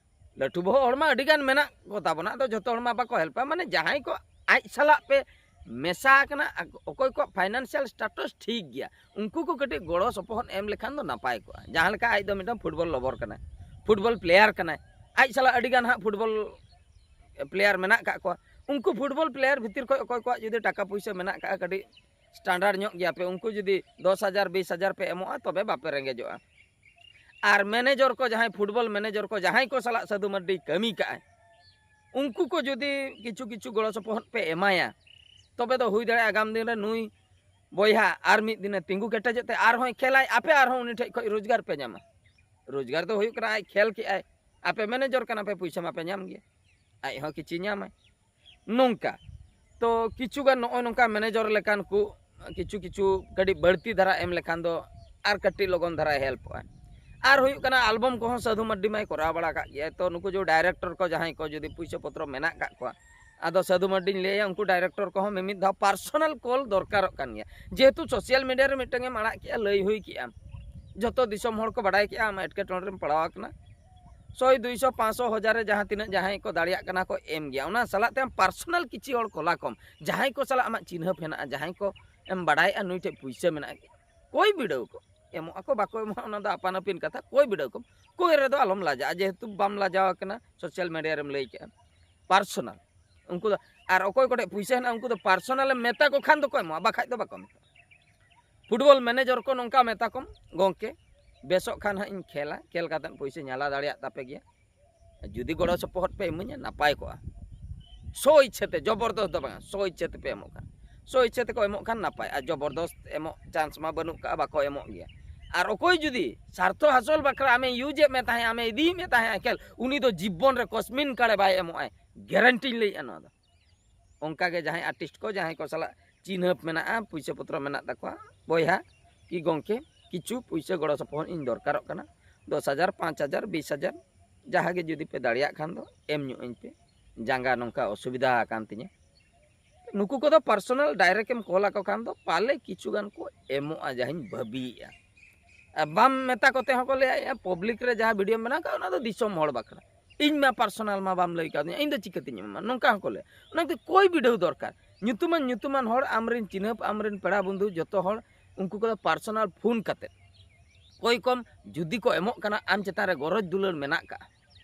ᱞᱟᱹᱴᱷᱩ ᱵᱚᱦᱚᱜ ᱦᱚᱲ ᱢᱟ ᱟᱹᱰᱤ ᱜᱟᱱ ᱢᱮᱱᱟᱜ ᱠᱚ ᱛᱟᱵᱚᱱᱟ, ᱟᱫᱚ ᱡᱷᱚᱛᱚ ᱦᱚᱲ ᱢᱟ ᱵᱟᱠᱚ ᱦᱮᱞᱯᱟ᱾ ᱢᱟᱱᱮ ᱡᱟᱦᱟᱸᱭ ᱠᱚ ᱟᱡ ᱥᱟᱞᱟᱜ ᱯᱮ ᱢᱮᱥᱟ ᱟᱠᱟᱱᱟ, ᱚᱠᱚᱭ ᱠᱚᱣᱟᱜ ᱯᱷᱟᱭᱱᱟᱱᱥᱤᱭᱟᱞ ᱥᱴᱮᱴᱟᱥ ᱴᱷᱤᱠ ᱜᱮᱭᱟ, ᱩᱱᱠᱩ ᱠᱚ ᱠᱟᱹᱴᱤᱡ ᱜᱚᱲᱚ ᱥᱚᱯᱚᱦᱚᱫ ᱮᱢ ᱞᱮᱠᱷᱟᱱ ᱫᱚ ᱱᱟᱯᱟᱭ ᱠᱚᱜᱼᱟ᱾ ᱡᱟᱦᱟᱸ ᱞᱮᱠᱟ ᱟᱡ ᱫᱚ ᱢᱤᱫᱴᱟᱝ ᱯᱷᱩᱴᱵᱚᱞ ᱞᱚᱵᱚᱨ ᱠᱟᱱᱟᱭ, ᱯᱷᱩᱴᱵᱚᱞ ᱯᱞᱮᱭᱟᱨ ᱠᱟᱱᱟᱭ, ᱟᱡ ᱥᱟᱞᱟᱜ ᱟᱹᱰᱤ ᱜᱟᱱ ᱦᱟᱸᱜ ᱯᱷᱩᱴᱵᱚᱞ ᱯᱞᱮᱭᱟᱨ ᱢᱮᱱᱟᱜ ᱠᱟᱜ ᱠᱚᱣᱟ᱾ ᱩᱱᱠᱩ ᱯᱷᱩᱴᱵᱚᱞ ᱯᱞᱮᱭᱟᱨ ᱵᱷᱤᱛᱤᱨ ᱠᱷᱚᱱ ᱚᱠᱚᱭ ᱠᱚᱣᱟᱜ ᱡᱩᱫᱤ ᱴᱟᱠᱟ ᱯᱩᱭᱥᱟᱹ ᱢᱮᱱᱟᱜ ᱠᱟᱜᱼᱟ, ᱠᱟᱹᱴᱤᱡ ᱥᱴᱟᱱᱰᱟᱨᱰ ᱧᱚᱜ ᱜᱮᱭᱟ ᱯᱮ, ᱩᱱᱠᱩ ᱡᱩᱫᱤ ᱫᱚᱥ ᱦᱟᱡᱟᱨ, ᱵᱤᱥ ᱦᱟᱡᱟᱨ ᱯᱮ ᱮᱢᱚᱜᱼᱟ, ᱛᱚᱵᱮ ᱵᱟᱯᱮ ᱨᱮᱸᱜᱮᱡᱚᱜᱼᱟ᱾ ᱟᱨ ᱢᱮᱱᱮᱡᱚᱨ ᱠᱚ, ᱡᱟᱦᱟᱸᱭ ᱯᱷᱩᱴᱵᱚᱞ ᱢᱮᱱᱮᱡᱚᱨ ᱠᱚ, ᱡᱟᱦᱟᱸᱭ ᱠᱚ ᱥᱟᱞᱟᱜ ᱥᱟᱹᱫᱷᱩ ᱢᱟᱹᱨᱰᱤ ᱠᱟᱹᱢᱤ ᱠᱟᱜᱼᱟᱭ, ᱩᱱᱠᱩ ᱠᱚ ᱡᱩᱫᱤ ᱠᱤᱪᱷᱩ ᱠᱤᱪᱷᱩ ᱜᱚᱲᱚ ᱥᱚᱯᱚᱦᱚᱫ ᱯᱮ ᱮᱢᱟᱭᱟ, ᱛᱚᱵᱮ ᱫᱚ ᱦᱩᱭ ᱫᱟᱲᱮᱭᱟᱜᱼᱟ ᱟᱜᱟᱢ ᱫᱤᱱ ᱨᱮ ᱱᱩᱭ ᱵᱚᱭᱦᱟ ᱟᱨ ᱢᱤᱫ ᱫᱤᱱᱮ ᱛᱤᱸᱜᱩ ᱠᱮᱴᱮᱡᱚᱜ ᱛᱮ ᱟᱨᱦᱚᱸᱭ ᱠᱷᱮᱞᱟᱭ, ᱟᱯᱮ ᱟᱨᱦᱚᱸ ᱩᱱᱤ ᱴᱷᱮᱡ ᱠᱷᱚᱡ ᱨᱳᱡᱽᱜᱟᱨ ᱯᱮ ᱧᱟᱢᱟ᱾ ᱨᱳᱡᱽᱜᱟᱨ ᱫᱚ ᱦᱩᱭᱩᱜ ᱠᱟᱱᱟ ᱟᱡ ᱠᱷᱮᱞ ᱠᱮᱜᱼᱟᱭ, ᱟᱯᱮ ᱢᱮᱱᱮᱡᱚᱨ ᱠᱟᱱᱟ ᱯᱮ, ᱯᱩᱭᱥᱟᱹ ᱢᱟᱯᱮ ᱧᱟᱢ ᱜᱮᱭᱟ, ᱟᱡ ᱦᱚᱸ ᱠᱤᱪᱷᱩ ᱧᱟᱢᱟᱭ᱾ ᱱᱚᱝᱠᱟ ᱛᱚ ᱠᱤᱪᱷᱩ ᱜᱟᱱ ᱱᱚᱜᱼᱚᱭ ᱱᱚᱝᱠᱟ ᱢᱮᱱᱮᱡᱚᱨ ᱞᱮᱠᱟᱱ ᱠᱚ ᱠᱤᱪᱷᱩ ᱠᱤᱪᱷᱩ ᱠᱟᱹᱴᱤᱡ ᱵᱟᱹᱲᱛᱤ ᱫᱷᱟᱨᱟ ᱮᱢ ᱞᱮᱠᱷᱟᱱ ᱫᱚ ᱟᱨ ᱠᱟᱹᱴᱤᱡ ᱞᱚᱜᱚᱱ ᱫᱷᱟᱨᱟᱭ ᱦᱮᱞᱯᱚᱜᱼᱟ᱾ ᱟᱨ ᱦᱩᱭᱩᱜ ᱠᱟᱱᱟ ᱟᱞᱵᱚᱢ ᱠᱚᱦᱚᱸ ᱥᱟᱹᱫᱷᱩ ᱢᱟᱹᱨᱰᱤ ᱢᱟᱭ ᱠᱚᱨᱟᱣ ᱵᱟᱲᱟ ᱠᱟᱜ ᱜᱮᱭᱟ, ᱛᱚ ᱱᱩᱠᱩ ᱡᱮ ᱰᱟᱭᱨᱮᱠᱴᱚᱨ ᱠᱚ ᱡᱟᱦᱟᱸᱭ ᱠᱚ ᱡᱩᱫᱤ ᱯᱩᱭᱥᱟᱹ ᱯᱚᱛᱨᱚ ᱢᱮᱱᱟᱜ ᱠᱟᱜ ᱠᱚᱣᱟ, ᱟᱫᱚ ᱥᱟᱹᱫᱷᱩ ᱢᱟᱹᱨᱰᱤᱧ ᱞᱟᱹᱭᱟ ᱩᱱᱠᱩ ᱰᱟᱭᱨᱮᱠᱴᱚᱨ ᱠᱚᱦᱚᱸ ᱢᱤᱢᱤᱫ ᱫᱷᱟᱣ ᱯᱟᱨᱥᱚᱱᱟᱞ ᱠᱚᱞ ᱫᱚᱨᱠᱟᱨᱚᱜ ᱠᱟᱱ ᱜᱮᱭᱟ᱾ ᱡᱮᱦᱮᱛᱩ ᱥᱳᱥᱟᱞ ᱢᱤᱰᱤᱭᱟ ᱨᱮ ᱢᱤᱫᱴᱟᱝ ᱮᱢ ᱟᱲᱟᱜ ᱠᱮᱜᱼᱟ, ᱞᱟᱹᱭ ᱦᱩᱭ ᱠᱮᱜᱼᱟ, ᱡᱚᱛᱚ ᱫᱤᱥᱚᱢ ᱦᱚᱲ ᱠᱚ ᱵᱟᱰᱟᱭ ᱠᱮᱜᱼᱟ ᱟᱢ ᱮᱴᱠᱮᱴᱚᱬᱮ ᱨᱮᱢ ᱯᱟᱲᱟᱣ ᱟᱠᱟᱱᱟ᱾ ᱥᱚᱭ, ᱫᱩᱭᱥᱚ, ᱯᱟᱸᱪᱥᱚ, ᱦᱟᱡᱟᱨ ᱨᱮ ᱡᱟᱦᱟᱸ ᱛᱤᱱᱟᱹᱜ ᱡᱟᱦᱟᱸᱭ ᱠᱚ ᱫᱟᱲᱮᱭᱟᱜ ᱠᱟᱱᱟ ᱠᱚ ᱮᱢ ᱜᱮᱭᱟ᱾ ᱚᱱᱟ ᱥᱟᱞᱟᱜ ᱛᱮ ᱟᱢ ᱯᱟᱨᱥᱚᱱᱟᱞ ᱠᱤᱪᱷᱤ ᱦᱚᱲ ᱠᱚᱞᱟ ᱠᱚᱢ, ᱡᱟᱦᱟᱸᱭ ᱠᱚ ᱥᱟᱞᱟᱜ ᱟᱢᱟᱜ ᱪᱤᱱᱦᱟᱹᱯ ᱦᱮᱱᱟᱜᱼᱟ, ᱡᱟᱦᱟᱸᱭ ᱠᱚ ᱮᱢ ᱵᱟᱰᱟᱭᱮᱜᱼᱟ ᱱᱩᱭ ᱴᱷᱮᱡ ᱯᱩᱭᱥᱟᱹ ᱢᱮᱱᱟᱜᱼᱟ, ᱠᱚᱭ ᱵᱤᱰᱟᱹᱣ ᱠᱚ᱾ ᱮᱢᱚᱜ ᱟᱠᱚ ᱵᱟᱠᱚ ᱮᱢᱚᱜᱼᱟ ᱚᱱᱟ ᱫᱚ ᱟᱯᱟᱱ ᱟᱹᱯᱤᱱ ᱠᱟᱛᱷᱟ, ᱠᱚᱭ ᱵᱤᱰᱟᱹᱣ ᱠᱚᱢ᱾ ᱠᱚᱭ ᱨᱮᱫᱚ ᱟᱞᱚᱢ ᱞᱟᱡᱟᱜᱼᱟ, ᱡᱮᱦᱮᱛᱩ ᱵᱟᱢ ᱞᱟᱡᱟᱣ ᱟᱠᱟᱱᱟ, ᱥᱳᱥᱟᱞ ᱢᱤᱰᱤᱭᱟ ᱨᱮᱢ ᱞᱟᱹᱭ ᱠᱮᱜᱼᱟ ᱯᱟᱨᱥᱚᱱᱟᱞ᱾ ᱩᱱᱠᱩ ᱫᱚ, ᱟᱨ ᱚᱠᱚᱭ ᱠᱚᱴᱷᱮᱡ ᱯᱩᱭᱥᱟᱹ ᱦᱮᱱᱟᱜᱼᱟ ᱩᱱᱠᱩ ᱫᱚ ᱯᱟᱨᱥᱚᱱᱟᱞ ᱮᱢ ᱢᱮᱛᱟ ᱠᱚ ᱠᱷᱟᱱ ᱫᱚᱠᱚ ᱮᱢᱚᱜᱼᱟ, ᱵᱟᱠᱷᱟᱡ ᱫᱚ ᱵᱟᱠᱚ ᱮᱢᱚᱜᱼᱟ᱾ ᱯᱷᱩᱴᱵᱚᱞ ᱢᱮᱱᱮᱡᱚᱨ ᱠᱚ ᱱᱚᱝᱠᱟ ᱢᱮᱛᱟ ᱠᱚᱢ, ᱜᱚᱝᱠᱮ ᱵᱮᱥᱚᱜ ᱠᱷᱟᱱ ᱦᱟᱸᱜ ᱤᱧ ᱠᱷᱮᱞᱟ, ᱠᱷᱮᱞ ᱠᱟᱛᱮᱫ ᱯᱩᱭᱥᱟᱹᱧ ᱦᱟᱞᱟ ᱫᱟᱲᱮᱭᱟᱜ ᱛᱟᱯᱮ ᱜᱮᱭᱟ, ᱡᱩᱫᱤ ᱜᱚᱲᱚ ᱥᱚᱯᱚᱦᱚᱫ ᱯᱮ ᱤᱢᱟᱹᱧᱟ ᱱᱟᱯᱟᱭ ᱠᱚᱜᱼᱟ᱾ ᱥᱚ ᱤᱪᱪᱷᱟᱹ ᱛᱮ, ᱡᱚᱵᱚᱨᱫᱚᱥᱛ ᱫᱚ ᱵᱟᱝᱟ, ᱥᱚ ᱤᱪᱪᱷᱟᱹ ᱛᱮᱯᱮ ᱮᱢᱚᱜ ᱠᱷᱟᱱ, ᱥᱚ ᱤᱪᱪᱷᱟᱹ ᱛᱮᱠᱚ ᱮᱢᱚᱜ ᱠᱷᱟᱱ ᱱᱟᱯᱟᱭ, ᱟᱨ ᱡᱚᱵᱚᱨᱫᱚᱥᱛ ᱮᱢᱚᱜ ᱪᱟᱱᱥ ᱢᱟ ᱵᱟᱹᱱᱩᱜ ᱠᱟᱜᱼᱟ, ᱵᱟᱠᱚ ᱮᱢᱚᱜ ᱜᱮᱭᱟ᱾ ᱟᱨ ᱚᱠᱚᱭ ᱡᱩᱫᱤ ᱥᱟᱨᱛᱷᱚ ᱦᱟᱥᱚᱞ ᱵᱟᱠᱷᱨᱟ ᱟᱢᱮ ᱤᱭᱩᱡᱮᱫ ᱢᱮ ᱛᱟᱦᱮᱸᱫ, ᱟᱢᱮ ᱤᱫᱤᱭᱮᱫ ᱢᱮ ᱛᱟᱦᱮᱸᱫ ᱠᱷᱮᱞ, ᱩᱱᱤ ᱫᱚ ᱡᱤᱵᱚᱱ ᱨᱮ ᱠᱚᱥᱢᱤᱱ ᱠᱟᱲᱮ ᱵᱟᱭ ᱮᱢᱚᱜᱼᱟᱭ, ᱜᱮᱨᱮᱱᱴᱤᱧ ᱞᱟᱹᱭᱮᱫᱼᱟ ᱱᱚᱣᱟ ᱫᱚ᱾ ᱚᱱᱠᱟᱜᱮ ᱡᱟᱦᱟᱸᱭ ᱟᱨᱴᱤᱥᱴ ᱠᱚ, ᱡᱟᱦᱟᱸᱭ ᱠᱚ ᱥᱟᱞᱟᱜ ᱪᱤᱱᱦᱟᱹᱯ ᱢᱮᱱᱟᱜᱼᱟ, ᱯᱩᱭᱥᱟᱹ ᱯᱚᱛᱨᱚ ᱢᱮᱱᱟᱜ ᱛᱟᱠᱚᱣᱟ, ᱵᱚᱭᱦᱟ ᱠᱤ ᱜᱚᱢᱠᱮ, ᱠᱤᱪᱷᱩ ᱯᱩᱭᱥᱟᱹ ᱜᱚᱲᱚ ᱥᱚᱯᱚᱦᱚᱫ ᱤᱧ ᱫᱚᱨᱠᱟᱨᱚᱜ ᱠᱟᱱᱟ, ᱫᱚᱥ ᱦᱟᱡᱟᱨ, ᱯᱟᱸᱪ ᱦᱟᱡᱟᱨ, ᱵᱤᱥ ᱦᱟᱡᱟᱨ, ᱡᱟᱦᱟᱸ ᱜᱮ ᱡᱩᱫᱤ ᱯᱮ ᱫᱟᱲᱮᱭᱟᱜ ᱠᱷᱟᱱ ᱫᱚ ᱮᱢ ᱧᱚᱜ ᱟᱹᱧ ᱯᱮ, ᱡᱟᱸᱜᱟ ᱱᱚᱝᱠᱟ ᱚᱥᱩᱵᱤᱫᱷᱟ ᱟᱠᱟᱱ ᱛᱤᱧᱟᱹ᱾ ᱱᱩᱠᱩ ᱠᱚᱫᱚ ᱯᱟᱨᱥᱚᱱᱟᱞ ᱰᱟᱭᱨᱮᱠᱴ ᱮᱢ ᱠᱚᱞ ᱟᱠᱚ ᱠᱷᱟᱱ ᱫᱚ ᱯᱟᱞᱮ ᱠᱤᱪᱷᱩ ᱜᱟᱱ ᱠᱚ ᱮᱢᱚᱜᱼᱟ, ᱡᱟᱦᱟᱸᱧ ᱵᱷᱟᱹᱵᱤᱭᱮᱫᱼᱟ᱾ ᱟᱨ ᱵᱟᱢ ᱢᱮᱛᱟ ᱠᱚᱛᱮ ᱦᱚᱸᱠᱚ ᱞᱟᱹᱭᱟ, "ᱯᱟᱵᱽᱞᱤᱠ ᱨᱮ ᱡᱟᱦᱟᱸ ᱵᱷᱤᱰᱤᱭᱳᱢ ᱵᱮᱱᱟᱣ ᱠᱟᱜᱼᱟ ᱚᱱᱟ ᱫᱚ ᱫᱤᱥᱚᱢ ᱦᱚᱲ ᱵᱟᱠᱷᱨᱟ, ᱤᱧ ᱢᱟ ᱯᱟᱨᱥᱚᱱᱟᱞ ᱢᱟ ᱵᱟᱢ ᱞᱟᱹᱭ ᱠᱟᱣᱫᱤᱧᱟ, ᱤᱧ ᱫᱚ ᱪᱤᱠᱟᱹᱛᱤᱧ ᱮᱢᱟᱢᱟ?" ᱱᱚᱝᱠᱟ ᱦᱚᱸᱠᱚ ᱞᱟᱹᱭᱟ᱾ ᱚᱱᱟᱛᱮ ᱠᱚᱭ ᱵᱤᱰᱟᱹᱣ ᱫᱚᱨᱠᱟᱨ, ᱧᱩᱛᱩᱢᱟᱱ ᱧᱩᱛᱩᱢᱟᱱ ᱦᱚᱲ, ᱟᱢᱨᱮᱱ ᱪᱤᱱᱦᱟᱹᱯ, ᱟᱢᱨᱮᱱ ᱯᱮᱲᱟ ᱵᱚᱱᱫᱷᱩ, ᱡᱚᱛᱚ ᱦᱚᱲ ᱩᱱᱠᱩ ᱠᱚᱫᱚ ᱯᱟᱨᱥᱚᱱᱟᱞ ᱯᱷᱳᱱ ᱠᱟᱛᱮ ᱠᱚᱭ ᱠᱚᱢ ᱡᱩᱫᱤ ᱠᱚ ᱮᱢᱚᱜ ᱠᱟᱱᱟ, ᱟᱢ ᱪᱮᱛᱟᱱ ᱨᱮ ᱜᱚᱨᱚᱡᱽ ᱫᱩᱞᱟᱹᱲ ᱢᱮᱱᱟᱜ ᱠᱟᱜᱼᱟ᱾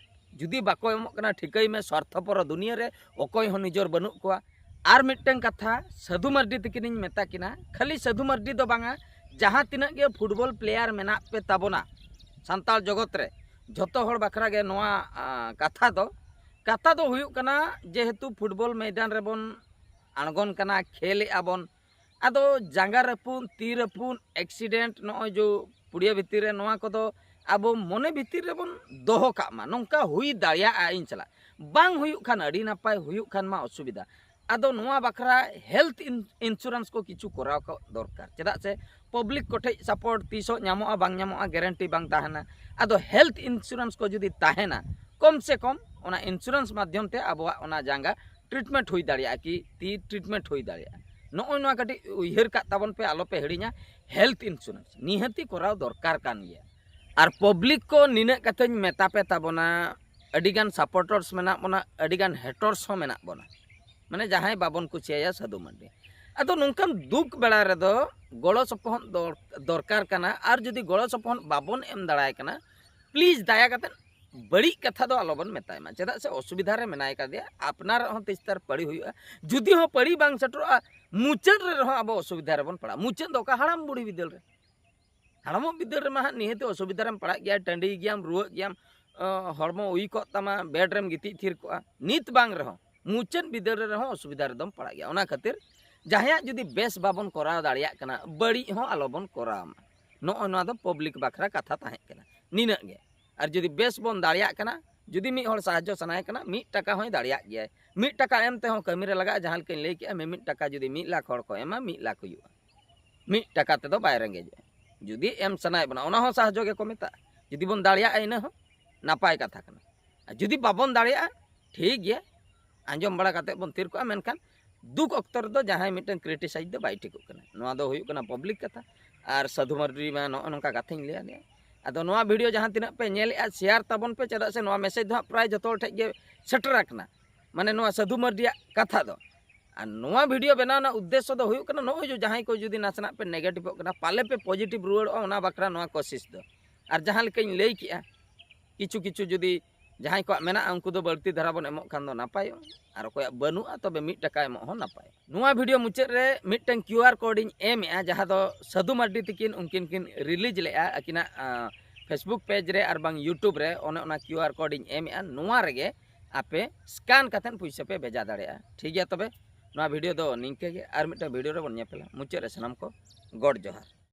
ᱡᱩᱫᱤ ᱵᱟᱠᱚ ᱮᱢᱚᱜ ᱠᱟᱱᱟ, ᱴᱷᱤᱠᱟᱹᱭ ᱢᱮ ᱥᱣᱟᱨᱛᱷᱚᱯᱚᱨ ᱫᱩᱱᱤᱭᱟᱹ ᱨᱮ ᱚᱠᱚᱭ ᱦᱚᱸ ᱱᱤᱡᱚᱨ ᱵᱟᱹᱱᱩᱜ ᱠᱚᱣᱟ᱾ ᱟᱨ ᱢᱤᱫᱴᱟᱝ ᱠᱟᱛᱷᱟ, ᱥᱟᱹᱫᱷᱩ ᱢᱟᱨᱰᱤ ᱛᱤᱠᱤᱱᱤᱧ ᱢᱮᱛᱟ ᱠᱤᱱᱟ, ᱠᱷᱟᱹᱞᱤ ᱥᱟᱹᱫᱷᱩ ᱢᱟᱨᱰᱤ ᱫᱚ ᱵᱟᱝᱟ, ᱡᱟᱦᱟᱸ ᱛᱤᱱᱟᱹᱜ ᱜᱮ ᱯᱷᱩᱴᱵᱚᱞ ᱯᱞᱮᱭᱟᱨ ᱢᱮᱱᱟᱜ ᱯᱮ ᱛᱟᱵᱚᱱᱟ ᱥᱟᱱᱛᱟᱲ ᱡᱚᱜᱚᱛ ᱨᱮ, ᱡᱷᱚᱛᱚ ᱦᱚᱲ ᱵᱟᱠᱷᱨᱟ ᱜᱮ ᱱᱚᱣᱟ, ᱟ, ᱠᱟᱛᱷᱟ ᱫᱚ᱾ ᱠᱟᱛᱷᱟ ᱫᱚ ᱦᱩᱭᱩᱜ ᱠᱟᱱᱟ, ᱡᱮᱦᱮᱛᱩ ᱯᱷᱩᱴᱵᱚᱞ ᱢᱚᱭᱫᱟᱱ ᱨᱮᱵᱚᱱ ᱟᱬᱜᱚᱱ ᱠᱟᱱᱟ, ᱠᱷᱮᱞᱮᱜᱼᱟ ᱵᱚᱱ, ᱟᱫᱚ ᱡᱟᱸᱜᱟ ᱨᱟᱹᱯᱩᱫ, ᱛᱤ ᱨᱟᱹᱯᱩᱫ, ᱮᱠᱥᱤᱰᱮᱱᱴ, ᱱᱚᱜᱼᱚᱭ ᱡᱮ ᱯᱩᱲᱤᱭᱟᱹ ᱵᱷᱤᱛᱤᱨ ᱨᱮ, ᱱᱚᱣᱟ ᱠᱚᱫᱚ ᱟᱵᱚ ᱢᱚᱱᱮ ᱵᱷᱤᱛᱤᱨ ᱨᱮᱵᱚᱱ ᱫᱚᱦᱚ ᱠᱟᱜ ᱢᱟ, ᱱᱚᱝᱠᱟ ᱦᱩᱭ ᱫᱟᱲᱮᱭᱟᱜᱼᱟ ᱤᱧ ᱥᱟᱞᱟᱜ᱾ ᱵᱟᱝ ᱦᱩᱭᱩᱜ ᱠᱷᱟᱱ ᱟᱹᱰᱤ ᱱᱟᱯᱟᱭ, ᱦᱩᱭᱩᱜ ᱠᱷᱟᱱ ᱢᱟ ᱚᱥᱩᱵᱤᱫᱷᱟ᱾ ᱟᱫᱚ ᱱᱚᱣᱟ ᱵᱟᱠᱷᱨᱟ ᱦᱮᱞᱛᱷ ᱤᱱ-, ᱤᱱᱥᱩᱨᱮᱱᱥ ᱠᱚ ᱠᱤᱪᱷᱩ ᱠᱚᱨᱟᱣ ᱠᱚ ᱫᱚᱨᱠᱟᱨ, ᱪᱮᱫᱟᱜ ᱥᱮ ᱯᱟᱵᱽᱞᱤᱠ ᱠᱚᱴᱷᱮᱡ ᱥᱟᱯᱳᱨᱴ ᱛᱤᱥᱚᱜ ᱧᱟᱢᱚᱜᱼᱟ ᱵᱟᱝ ᱧᱟᱢᱚᱜᱼᱟ ᱜᱮᱨᱮᱱᱴᱤ ᱵᱟᱝ ᱛᱟᱦᱮᱱᱟ᱾ ᱟᱫᱚ ᱦᱮᱞᱛᱷ ᱤᱱᱥᱩᱨᱮᱱᱥ ᱠᱚ ᱡᱩᱫᱤ ᱛᱟᱦᱮᱱᱟ, ᱠᱚᱢ ᱥᱮ ᱠᱚᱢ ᱚᱱᱟ ᱤᱱᱥᱩᱨᱮᱱᱥ ᱢᱟᱫᱽᱫᱷᱚᱢ ᱛᱮ ᱟᱵᱚᱣᱟᱜ ᱚᱱᱟ ᱡᱟᱸᱜᱟ ᱴᱨᱤᱴᱢᱮᱱᱴ ᱦᱩᱭ ᱫᱟᱲᱮᱭᱟᱜᱼᱟ, ᱠᱤ ᱛᱤ ᱴᱨᱤᱴᱢᱮᱱᱴ ᱦᱩᱭ ᱫᱟᱲᱮᱭᱟᱜᱼᱟ᱾ ᱱᱚᱜᱼᱚᱭ ᱱᱚᱣᱟ ᱠᱟᱹᱴᱤᱡ ᱩᱭᱦᱟᱹᱨ ᱠᱟᱜ ᱛᱟᱵᱚᱱ ᱯᱮ, ᱟᱞᱚᱯᱮ ᱦᱤᱲᱤᱧᱟ᱾ ᱦᱮᱞᱛᱷ ᱤᱱᱥᱩᱨᱮᱱᱥ ᱱᱤᱦᱟᱹᱛᱤ ᱠᱚᱨᱟᱣ ᱫᱚᱨᱠᱟᱨ ᱠᱟᱱ ᱜᱮᱭᱟ᱾ ᱟᱨ ᱯᱟᱵᱽᱞᱤᱠ ᱠᱚ ᱱᱤᱱᱟᱹᱜ ᱠᱟᱛᱷᱟᱧ ᱢᱮᱛᱟ ᱯᱮ ᱛᱟᱵᱚᱱᱟ, ᱟᱹᱰᱤᱜᱟᱱ ᱥᱟᱯᱳᱨᱴᱟᱨᱥ ᱢᱮᱱᱟᱜ ᱵᱚᱱᱟ, ᱟᱹᱰᱤᱜᱟᱱ ᱦᱮᱴᱟᱨᱥ ᱦᱚᱸ ᱢᱮᱱᱟᱜ ᱵᱚᱱᱟ, ᱢᱟᱱᱮ ᱡᱟᱦᱟᱸᱭ ᱵᱟᱵᱚᱱ ᱠᱩᱥᱤᱭᱟᱭᱟ ᱥᱟᱹᱫᱷᱩ ᱢᱟᱨᱰᱤ᱾ ᱟᱫᱚ ᱱᱚᱝᱠᱟᱱ ᱫᱩᱠ ᱵᱮᱲᱟ ᱨᱮᱫᱚ ᱜᱚᱲᱚ ᱥᱚᱯᱚᱦᱚᱫ ᱫᱚᱨ- ᱫᱚᱨᱠᱟᱨ ᱠᱟᱱᱟ᱾ ᱟᱨ ᱡᱩᱫᱤ ᱜᱚᱲᱚ ᱥᱚᱯᱚᱦᱚᱫ ᱵᱟᱵᱚᱱ ᱮᱢ ᱫᱟᱲᱮᱭᱟᱭ ᱠᱟᱱᱟ, ᱯᱞᱤᱡᱽ ᱫᱟᱭᱟ ᱠᱟᱛᱮ ᱵᱟᱹᱲᱤᱡ ᱠᱟᱛᱷᱟ ᱫᱚ ᱟᱞᱚᱵᱚᱱ ᱢᱮᱛᱟᱭ ᱢᱟ᱾ ᱪᱮᱫᱟᱜ ᱥᱮ ᱚᱥᱩᱵᱤᱫᱷᱟ ᱨᱮ ᱢᱮᱱᱟᱭ ᱠᱟᱫᱮᱭᱟ, ᱟᱯᱱᱟᱨᱟᱜ ᱦᱚᱸ ᱛᱤᱥ ᱛᱟᱨ ᱯᱟᱹᱲᱤ ᱦᱩᱭᱩᱜᱼᱟ᱾ ᱡᱩᱫᱤ ᱦᱚᱸ ᱯᱟᱹᱲᱤ ᱵᱟᱝ ᱥᱮᱴᱮᱨᱚᱜᱼᱟ, ᱢᱩᱪᱟᱹᱫ ᱨᱮ ᱨᱮᱦᱚᱸ ᱟᱵᱚ ᱚᱥᱩᱵᱤᱫᱷᱟ ᱨᱮᱵᱚᱱ ᱯᱟᱲᱟᱜᱼᱟ᱾ ᱢᱩᱪᱟᱹᱫ ᱫᱚ ᱚᱠᱟ? ᱦᱟᱲᱟᱢ ᱵᱩᱲᱦᱤ ᱵᱤᱫᱟᱹᱞ ᱨᱮ᱾ ᱦᱟᱲᱟᱢᱚᱜ ᱵᱤᱫᱟᱹᱞ ᱨᱮᱢᱟ ᱦᱟᱸᱜ ᱱᱤᱦᱟᱹᱛ ᱚᱥᱩᱵᱤᱫᱷᱟ ᱨᱮᱢ ᱯᱟᱲᱟᱜ ᱜᱮᱭᱟ, ᱴᱟᱺᱰᱤ ᱜᱮᱭᱟᱢ, ᱨᱩᱣᱟᱹᱜ ᱜᱮᱭᱟᱢ, ᱚ, ᱦᱚᱲᱢᱚ ᱩᱭ ᱠᱚᱜ ᱛᱟᱢᱟ, ᱵᱮᱰ ᱨᱮᱢ ᱜᱤᱛᱤᱡ ᱛᱷᱤᱨ ᱠᱚᱜᱼᱟ᱾ ᱱᱤᱛ ᱵᱟᱝ ᱨᱮᱦᱚᱸ ᱢᱩᱪᱟᱹᱫ ᱵᱤᱫᱟᱹᱞ ᱨᱮ ᱨᱮᱦᱚᱸ ᱚᱥᱩᱵᱤᱫᱷᱟ ᱨᱮᱫᱚᱢ ᱯᱟᱲᱟᱜ ᱜᱮᱭᱟ᱾ ᱚᱱᱟ ᱠᱷᱟᱹᱛᱤᱨ ᱡᱟᱦᱟᱸᱭᱟᱜ ᱡᱩᱫᱤ ᱵᱮᱥ ᱵᱟᱵᱚᱱ ᱠᱚᱨᱟᱣ ᱫᱟᱲᱮᱭᱟᱜ ᱠᱟᱱᱟ, ᱵᱟᱹᱲᱤᱡ ᱦᱚᱸ ᱟᱞᱚᱵᱚᱱ ᱠᱚᱨᱟᱣ ᱢᱟ᱾ ᱱᱚᱜᱼᱚ ᱱᱚᱣᱟ ᱫᱚ ᱯᱟᱵᱽᱞᱤᱠ ᱵᱟᱠᱷᱨᱟ ᱠᱟᱛᱷᱟ ᱛᱟᱦᱮᱸ ᱠᱟᱱᱟ, ᱱᱤᱱᱟᱹᱜ ᱜᱮ᱾ ᱟᱨ ᱡᱩᱫᱤ ᱵᱮᱥ ᱵᱚᱱ ᱫᱟᱲᱮᱭᱟᱜ ᱠᱟᱱᱟ, ᱡᱩᱫᱤ ᱢᱤᱫ ᱦᱚᱲ ᱥᱟᱦᱟᱡᱽᱡᱚ ᱥᱟᱱᱟᱭᱮ ᱠᱟᱱᱟ, ᱢᱤᱫ ᱴᱟᱠᱟ ᱦᱚᱸᱭ ᱫᱟᱲᱮᱭᱟᱜ ᱜᱮᱭᱟᱭ᱾ ᱢᱤᱫ ᱴᱟᱠᱟ ᱮᱢ ᱛᱮᱦᱚᱸ ᱠᱟᱹᱢᱤ ᱨᱮ ᱞᱟᱜᱟᱜᱼᱟ᱾ ᱡᱟᱦᱟᱸ ᱞᱮᱠᱟᱧ ᱞᱟᱹᱭ ᱠᱮᱜᱼᱟ, ᱢᱤᱢᱤᱫ ᱴᱟᱠᱟ ᱡᱩᱫᱤ ᱢᱤᱫ ᱞᱟᱠᱷ ᱦᱚᱲ ᱠᱚ ᱮᱢᱟ, ᱢᱤᱫ ᱞᱟᱠᱷ ᱦᱩᱭᱩᱜᱼᱟ᱾ ᱢᱤᱫ ᱴᱟᱠᱟ ᱛᱮᱫᱚ ᱵᱟᱭ ᱨᱮᱸᱜᱮᱡᱚᱜᱼᱟ᱾ ᱡᱩᱫᱤ ᱮᱢ ᱥᱟᱱᱟᱭᱮᱫ ᱵᱚᱱᱟ, ᱚᱱᱟ ᱦᱚᱸ ᱥᱟᱦᱟᱡᱽᱡᱚ ᱜᱮᱠᱚ ᱢᱮᱛᱟᱜᱼᱟ᱾ ᱡᱩᱫᱤ ᱵᱚᱱ ᱫᱟᱲᱮᱭᱟᱜᱼᱟ, ᱤᱱᱟᱹ ᱦᱚᱸ ᱱᱟᱯᱟᱭ ᱠᱟᱛᱷᱟ ᱠᱟᱱᱟ᱾ ᱟᱨ ᱡᱩᱫᱤ ᱵᱟᱵᱚᱱ ᱫᱟᱲᱮᱭᱟᱜᱼᱟ, ᱴᱷᱤᱠ ᱜᱮᱭᱟ, ᱟᱸᱡᱚᱢ ᱵᱟᱲᱟ ᱠᱟᱛᱮ ᱵᱚᱱ ᱛᱷᱤᱨ ᱠᱚᱜᱼᱟ᱾ ᱢᱮᱱᱠᱷᱟᱱ ᱫᱩᱠ ᱚᱠᱛᱚ ᱨᱮᱫᱚ ᱡᱟᱦᱟᱸᱭ ᱢᱤᱫᱴᱟᱝ ᱠᱨᱤᱴᱤᱥᱟᱭᱤᱡᱽ ᱫᱚ ᱵᱟᱭ ᱴᱷᱤᱠᱚᱜ ᱠᱟᱱᱟ᱾ ᱱᱚᱣᱟ ᱫᱚ ᱦᱩᱭᱩᱜ ᱠᱟᱱᱟ ᱯᱟᱵᱽᱞᱤᱠ ᱠᱟᱛᱷᱟ᱾ ᱟᱨ ᱥᱟᱹᱫᱷᱩ ᱢᱟᱨᱰᱤ ᱢᱟ ᱱᱚᱜᱼᱚ ᱱᱚᱝᱠᱟ ᱠᱟᱛᱷᱟᱧ ᱞᱟᱹᱭ ᱟᱫᱮᱭᱟ᱾ ᱟᱫᱚ ᱱᱚᱣᱟ ᱵᱷᱤᱰᱤᱭᱳ ᱡᱟᱦᱟᱸ ᱛᱤᱱᱟᱹᱜ ᱯᱮ ᱧᱮᱞᱮᱫᱼᱟ, ᱥᱮᱭᱟᱨ ᱛᱟᱵᱚᱱ ᱯᱮ, ᱪᱮᱫᱟᱜ ᱥᱮ ᱱᱚᱣᱟ ᱢᱮᱥᱮᱡᱽ ᱫᱚ ᱦᱟᱸᱜ ᱯᱨᱟᱭ ᱡᱚᱛᱚ ᱦᱚᱲ ᱴᱷᱮᱡ ᱜᱮ ᱥᱮᱴᱮᱨ ᱟᱠᱟᱱᱟ, ᱢᱟᱱᱮ ᱱᱚᱣᱟ ᱥᱟᱹᱫᱷᱩ ᱢᱟᱨᱰᱤᱭᱟᱜ ᱠᱟᱛᱷᱟ ᱫᱚ᱾ ᱟᱨ ᱱᱚᱣᱟ ᱵᱷᱤᱰᱤᱭᱳ ᱵᱮᱱᱟᱣ ᱨᱮᱱᱟᱜ ᱩᱫᱽᱫᱮᱥᱥᱚ ᱫᱚ ᱦᱩᱭᱩᱜ ᱠᱟᱱᱟ, ᱱᱚᱜᱼᱚᱭ ᱡᱮ ᱡᱟᱦᱟᱸᱭ ᱠᱚ ᱡᱩᱫᱤ ᱱᱟᱥᱮᱱᱟᱜ ᱯᱮ ᱱᱮᱜᱮᱴᱤᱵᱷᱚᱜ ᱠᱟᱱᱟ, ᱯᱟᱞᱮ ᱯᱮ ᱯᱚᱡᱤᱴᱤᱵᱷ ᱨᱩᱣᱟᱹᱲᱚᱜᱼᱟ, ᱚᱱᱟ ᱵᱟᱠᱷᱨᱟ ᱱᱚᱣᱟ ᱠᱳᱥᱤᱥ ᱫᱚ᱾ ᱟᱨ ᱡᱟᱦᱟᱸ ᱞᱮᱠᱟᱧ ᱞᱟᱹᱭ ᱠᱮᱜᱼᱟ, ᱠᱤᱪᱷᱩ ᱠᱤᱪᱷᱩ ᱡᱩᱫᱤ ᱡᱟᱦᱟᱸᱭ ᱠᱚᱣᱟᱜ ᱢᱮᱱᱟᱜᱼᱟ, ᱩᱱᱠᱩ ᱫᱚ ᱵᱟᱹᱲᱛᱤ ᱫᱷᱟᱨᱟ ᱵᱚᱱ ᱮᱢᱚᱜ ᱠᱷᱟᱱ ᱫᱚ ᱱᱟᱯᱟᱭᱚᱜᱼᱟ, ᱟᱨ ᱚᱠᱚᱭᱟᱜ ᱵᱟᱹᱱᱩᱜᱼᱟ, ᱛᱚᱵᱮ ᱢᱤᱫ ᱴᱟᱠᱟ ᱮᱢᱚᱜ ᱦᱚᱸ ᱱᱟᱯᱟᱭᱚᱜᱼᱟ᱾ ᱱᱚᱣᱟ ᱵᱷᱤᱰᱤᱭᱳ ᱢᱩᱪᱟᱹᱫ ᱨᱮ ᱢᱤᱫᱴᱟᱝ ᱠᱤᱭᱩ ᱟᱨ ᱠᱳᱰ ᱤᱧ ᱮᱢᱮᱜᱼᱟ, ᱡᱟᱦᱟᱸ ᱫᱚ ᱥᱟᱹᱫᱷᱩ ᱢᱟᱨᱰᱤ ᱛᱤᱠᱤᱱ ᱩᱱᱠᱤᱱ ᱠᱤᱱ ᱨᱤᱞᱤᱡᱽ ᱞᱮᱜᱼᱟ ᱟᱹᱠᱤᱱᱟᱜ, ᱟᱸ, ᱯᱷᱮᱥᱵᱩᱠ ᱯᱮᱡᱽ ᱨᱮ ᱟᱨ ᱵᱟᱝ ᱭᱩᱴᱩᱵᱽ ᱨᱮ᱾ ᱚᱱᱮ ᱚᱱᱟ ᱠᱤᱭᱩ ᱟᱨ ᱠᱳᱰ ᱤᱧ ᱮᱢᱮᱜᱼᱟ, ᱱᱚᱣᱟ ᱨᱮᱜᱮ ᱟᱯᱮ ᱥᱠᱮᱱ ᱠᱟᱛᱮᱫ ᱯᱩᱭᱥᱟᱹ ᱯᱮ ᱵᱷᱮᱡᱟ ᱫᱟᱲᱮᱭᱟᱜᱼᱟ᱾ ᱴᱷᱤᱠ ᱜᱮᱭᱟ, ᱛᱚᱵᱮ ᱱᱚᱣᱟ ᱵᱷᱤᱰᱤᱭᱳ ᱫᱚ ᱱᱤᱝᱠᱟᱹ ᱜᱮ, ᱟᱨ ᱢᱤᱫᱴᱟᱝ ᱵᱷᱤᱰᱤᱭᱳ ᱨᱮᱵᱚᱱ ᱧᱮᱯᱮᱞᱟ᱾ ᱢᱩᱪᱟᱹᱫ ᱨᱮ ᱥᱟᱱᱟᱢ ᱠᱚ ᱜᱚᱰ ᱡᱚᱦᱟᱨ᱾